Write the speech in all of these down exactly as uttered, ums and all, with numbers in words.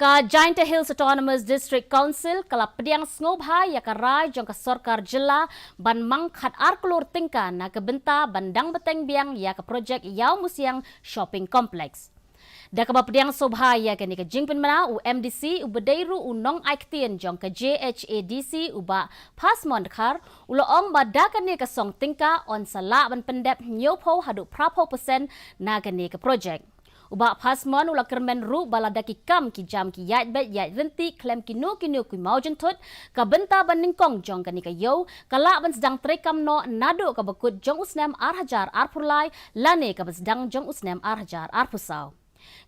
Ka Jaintia Hills Autonomous District Council ka la pdiang sngewbha ïa ka rai jong ka sorkar jylla ban mang khat ar klur tyngka na ka bynta ban dang bteng biang ïa ka projek Ïawmusiang Shopping Complex. Da kaba pdiang sngewbha ïa kane ka jingpynbna, u M D C uba dei ruh u nongai ktien jong ka J H A D C, u Bah Phasmon Dkhar, u la ong ba da kane ka song tyngka yn sa lah ban pyndep hynñiewphew haduh phraphew percent na kane ka projek. U Bah Phasmon u la kyrmen ruh ba lada ki kam ki jam ki ïaid beit ïaid ryntih khlem kino kino ki mawjynthut, ka bynta ban nyngkong jong kane ka ïew ka lah ban sdang treikam noh naduh kaba kut jong u snem ar hajar arphew lai lane kaba sdang jong u snem ar hajar arphew saw.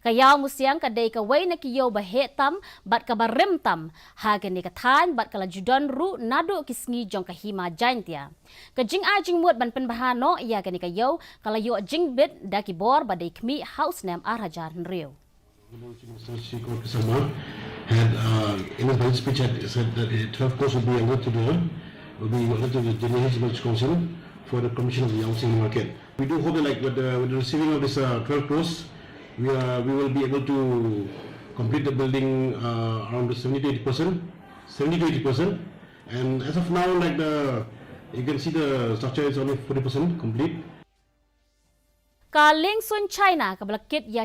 Ka Ïawmusiang ka dei kawei na ki ïew ba heh tam bad kaba rim tam ha kane ka thaiñ bad ka la ju don ruh naduh ki sngi jong ka Hima Jaintia. Ka jingai jingmut ban pynbha noh ïa kane ka ïew ka la ïoh jingbit da ki bor ba dei khmih ha u snem ar hajar hynriew. Honorable Chief Minister Shri Conrad K Sangma had, uh, in his budget speech, had said that the twelve crores will be awarded to the, will be awarded to the Jaintia Hills Council for the commission of the Ïawmusiang market. We do hope that, like, with the, with the receiving of this, uh, twelve crores, we are, we will be able to complete the building, uh, around seventy to eighty percent, seventy to eighty percent. And as of now, like, the, you can see the structure is only forty percent complete. Ka liengsuiñ China kaba la kit ïa